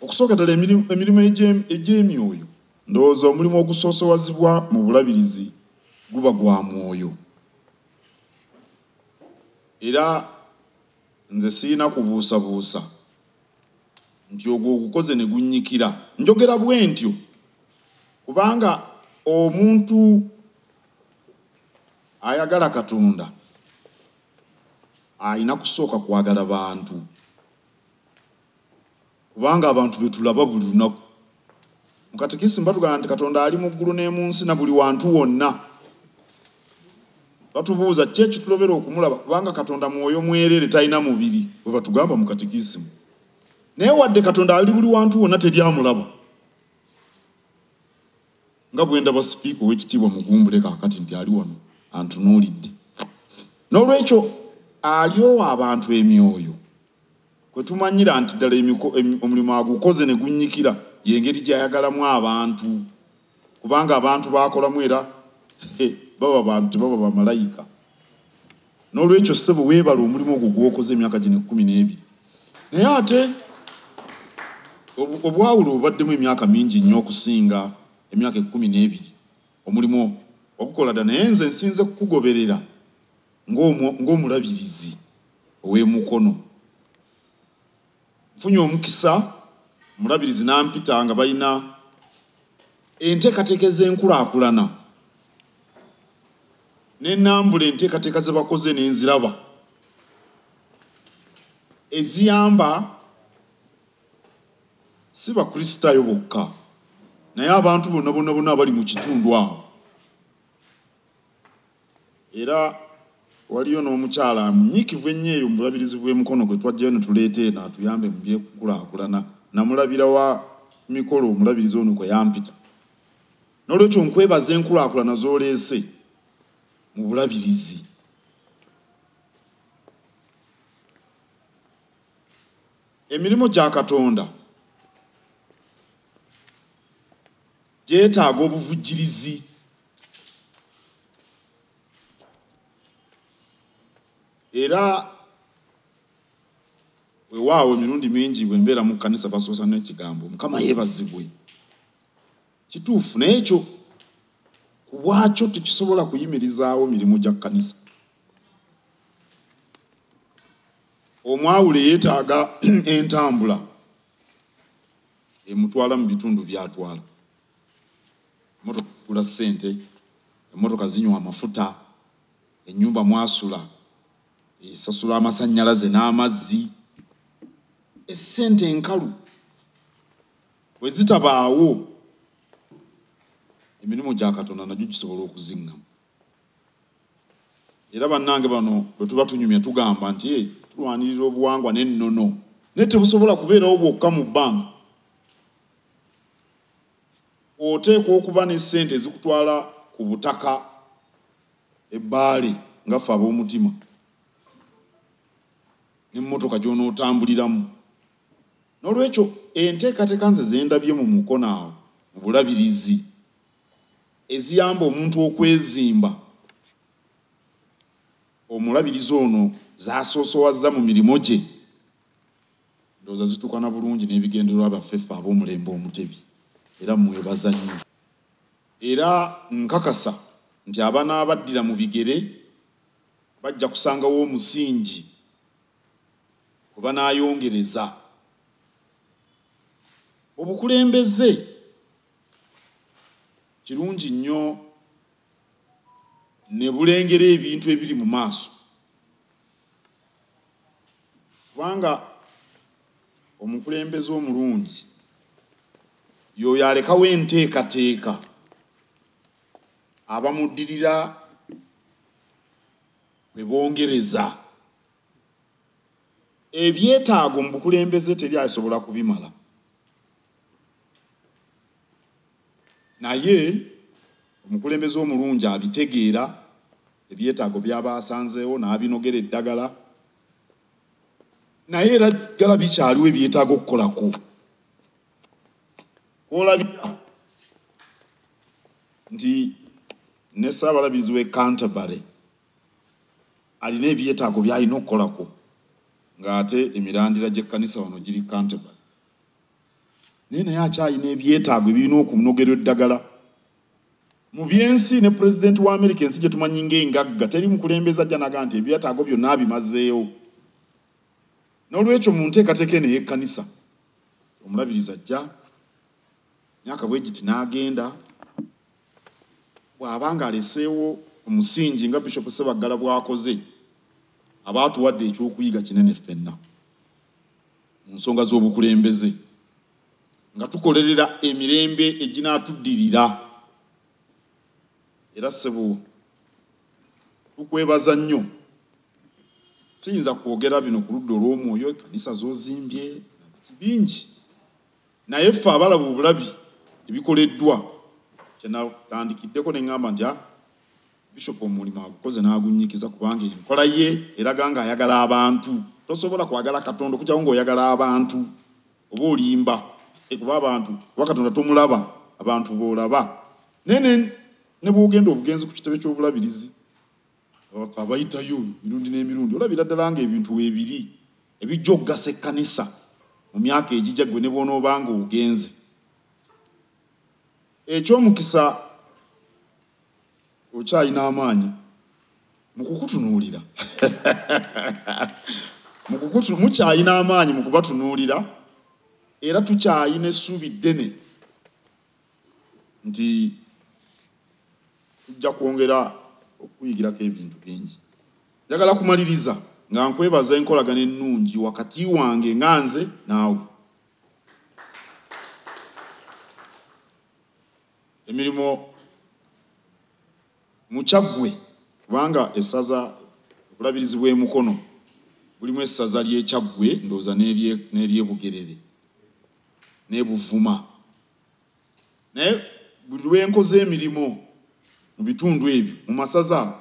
Okusooka ddala emirimu egy'emyoyo, ndowooza omulimu ogusoosowazibwa mu bulabirizi guba gwa mwoyo. Era nze sirina kubuusabuusa nti ogwo ogukoze ne gunnyikira. Njogera bwe ntyo kubanga omuntu ayagala Katonda alina kusooka kwagala bantu, kubanga abantu be tulaba buli lunaku. Mu katekisimu batugamba nti Katonda ali mu ggulu ne mu nsi na buli wantu wonna. Batubuuza ki ekitulobera okumulaba, kubanga Katonda mwoyo mwerere talina mubiri, bwe batugamba mu katekisimu. Naye wadde Katonda ali buli wantu wonna teri amulaba. Nga bwe ndaba sipiika ow'ekitiibwa Mugumbule kaakati nti ali wano antunuulidde. N'olwekyo alyowa abantu emyoyo kwe tumanyira nti ddala omulimu agukoze ne gunnyikira, y'engeri gy'ayagalamu abantu, kubanga abantu baakolamu era baba bantu tebaba bamalayika. N'olwekyo ssebo weebale omulimu ogwo gw'okoze emyaka gino 12. Naye ate obwawulo obubaddemu emyaka mingi nnyo okusinga emyaka 12. Omulimu ogukola dda, naye nze nsinze kukugoberera ng'omulabirizi ow'emukono. Nfunye omukisa omulabirizi n'ampita nga balina enteekateeka ez'enkulaakulana, ne nnambula enteekateeka ze bakoze ne nziraba eziyamba si Bakristaayo bokka, naye abantu bonna bonna bonna abali mu kitundu awo. Era waliyo n'omukyala munyiikivu ennyo eyo mu bulabirizi bw'emukono gwe twajjayo ne tuleeta eno atuyambe mu by'enkulaakulana. Namulabira wa mikolo omulabirizi ono kwe yampita. N'olwekyo nkwebaza enkulaakulana z'oleese mu bulabirizi. Emirimu gya Katonda gyetaaga obuvujjirizi. Era weewaawo emirundi mingi bwe mbeera mu kkanisa basoosa n'ekigambo Mukama yeebazibwe. Kituufu, naye ekyo ku bwakyo tekisobola kuyimirizaawo mirimu gya kkanisa. Omwawule yeetaaga entambula emutwala mu bitundu by'atwala. Emmotoka zigula ssente, emmotoka zinywa amafuta, ennyumba mwasula esasula amasannyalaze n'amazzi. Essente enkalu bwe zitabaawo, emirimu gya Katonda nagyo gisobola okuziŋŋama. Era bannange bano bwe tuba tunyumya tugamba nti tulwanirira obuwangwa n'ennono, naye tebusobola kubeerawo bwokka mu bbanga. Oteekwa okuba n'essente ezikutwala ku butaka ebbaale nga ffe ab'omutima, n'emmotoka gy'onootambuliramu. N'olwekyo enteekateeka nze ze ndabye mu mukono awo mu bulabirizi eziyamba omuntu okwezimba, omulabirizi ono z'asoosowazza mu mirimu gye, ndowooza zituukana bulungi n'ebigendererwa byaffe ffe ab'omulembe Omutebi. Era mwebaza nnyo. Era nkakasa nti abanaabaddira mu bigere bajja kusangawo omusingi kwe banaayongereza. Obukulembeze kirungi nnyo ne bulengera ebintu ebiri mu maaso, kubanga omukulembeze omulungi y'oyo alekawo enteekateeka abamuddirira bwe bongereza. Ebyetaago mu bukulembeze teri asobola kubimala, naye omukulembeze omulungi abitegeera ebyetaago by'aba asanzeewo n'abinogera eddagala, naye era ddala bikyaliwo ebyetaago okukolako. Kw'olabira nti ne Ssaabalabirizi w'e Canterbury alina ebyetaago by'alina okukolako, ng'ate emirandira gy'ekkanisa wano giri Canterbury. Naye naye akyalina ebyetaago ebirina okunogerwa eddagala. Mu byensi ne pulezidenti wa Amerika, ensi gye tumanyi ng'engagga, teri mukulembeze ajja naga nti ebyetaago byonna abimazeewo. N'olwekyo mu nteekateeka eno ey'ekkanisa, omulabirizi ajja myaka bwe giti n'agenda, bw'aba ng'aleseewo omusingi nga Bishop Ssebaggala bw'akoze, aba atuwadde ekyokuyiga kinene ffenna mu nsonga z'obukulembeze, nga tukolerera emirembe eginaatuddirira. Era ssebo tukwebaza nnyo. Siyinza kwogera bino ku ludda olw'omwoyo, ekkanisa z'ozimbye bingi, naye ffe abalaba obulabi ebikoleddwa, kyenatandikiddeko ne ŋŋamba nti Bishop omulimu agukoze n'agunnyikiza, kubanga enkola ye eraga ng'ayagala abantu. Tosobola kwagala Katonda okuggyako ng'oyagala abantu, oba olimba kuba abantu, kuba Katonda tomulaba, abantu b'olaba. Naye ne bw'ogenda obugenzi ku kitebe ky'obulabirizi, abayitayo emirundi n'emirundi, olabira ddala ng'ebintu weebiri ebijja okugasa ekkanisa mu myaka egijja gwe ne bw'onoobanga ogenze. Ekyomukisa okyalina amaanyi mu kukutunuulira. Mukyalina amaanyi mu kubatunuulira, era tukyalina essuubi ddene nti tujja kwongera okuyigirako ebintu bingi. Njagala kumaliriza nga nkwebaza enkolagana ennungi wakati wange nga nze naawe. Emirimu mu Kyaggwe, kubanga essaza obulabirizi bw'e Mukono bulimu essaza ly'e Kyaggwe, ndowooza n'ery'e Bugerere n'e Buvuma, naye buli lwe nkoze emirimu mu bitundu ebyo mu masaza,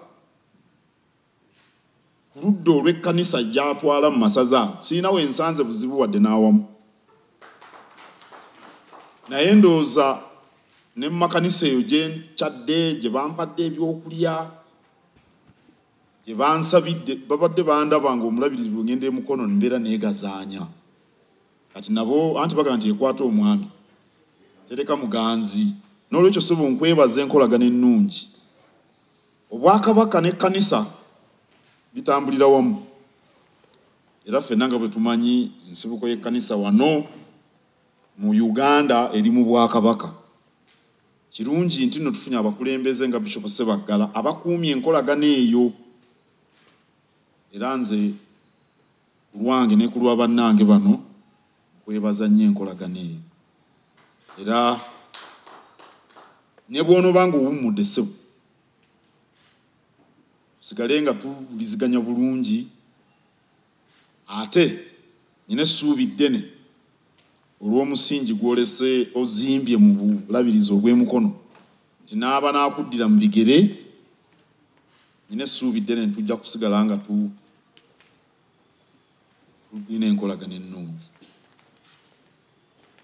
ku ludda olw'ekkanisa gy'atwala mu masaza ago, sirina we nsanze buzibu wadde n'awamu. Naye ndowooza ne mu makanisa eyo gye nkyadde, gye bampadde ebyokulya, gye bansabidde, babadde bandaba ng'omulabirizi bwe ngenda e Mukono mbeera neegazaanya. Kati nabo anti bagamba nti ekwata omwami tereka muganzi. N'olwekyo ssebo nkwebaza enkolagana ennungi. Obwakabaka n'ekkanisa bitambulira wamu, era ffenna nga bwe tumanyi ensibuko y'ekkanisa wano mu Uganda eri mu bwakabaka. Kirungi nti nno tufunye abakulembeze nga Bishop Ssebaggala abakuumye enkolagana eyo. Era nze ku lwange ne ku lwa bannange bano nkwebaza nnyo enkolagana eyo. Era ne bw'onooba ng'owummudde ssebo, tusigale nga tuwuliziganya bulungi. Ate nina essuubi ddene olw'omusingi gw'olese ozimbye mu bulabirizi obw'e Mukono, nti n'aba n'akuddira mu bigere, nina essuubi ddene nti tujja kusigala nga tulina enkolagana ennungi.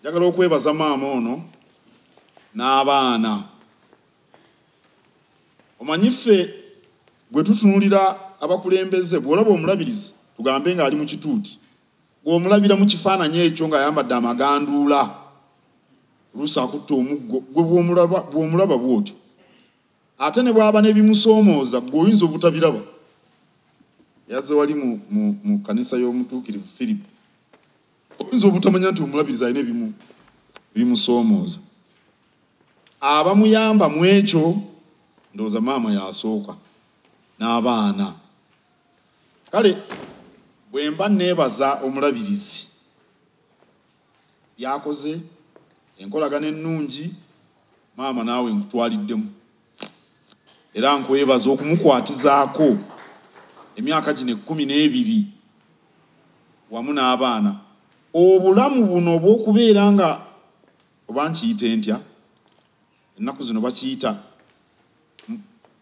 Njagala okwebaza maama ono n'abaana. Omanyi ffe bwe tutunuulira abakulembeze, bw'olaba omulabirizi tugambe ng'ali mu kituuti, bw'omulabira mu kifaananyi ekyo ng'ayambadde amaganduula, oluusi akutte omuggo, gwe bw'omulaba bw'otyo, ate ne bw'aba n'ebimusoomooza gwe oyinza obutabiraba. Yazze wali mu kkanisa y'omutuukirivu Philip, oyinza obutamanya nti omulabirizi alina ebimusoomooza. Abamuyamba mu ekyo ndowooza maama yasooka n'abaana. Kale bwe mba neebaza omulabirizi byakoze, enkolagana ennungi, maama naawe nkutwaliddemu, era nkwebaza okumukwatizaako emyaka gino 12 wamu n'abaana. Obulamu buno obw'okubeera nga oba nkiyite ntya, ennaku zino bakiyita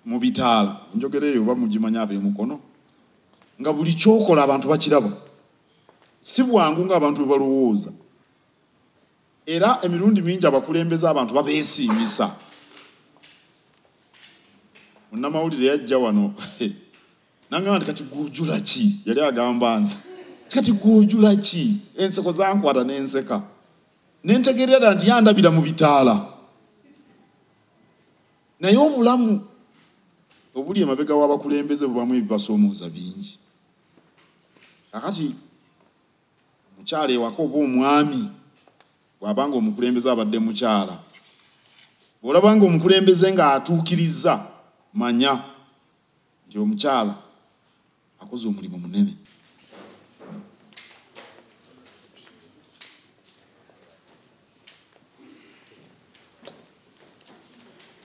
mu bitaala, njogera eyo oba mugimanya ab'e Mukono, nga buli kyokola abantu bakiraba, si bwangu ng'abantu bwe balowooza. Era emirundi mingi abakulembeze abantu babeesiimisa. Munnamawulire yajja wano nangamba nti kati gw'ojula ki? Yali agamba nze kati gw'ojula ki? Enseko zankwata n'enseka. Nentegeerera ddala nti yandabira mu bitaala. Naye obulamu obuli emabega w'abakulembeze bubamu ebibasoomooza bingi. Kakati omukyala ewaka oba omwami bw'abanga omukulembeze abadde mukyala, bw'olabanga omukulembeze ng'atuukirizza, manya nti omukyala akoze omulimu munene.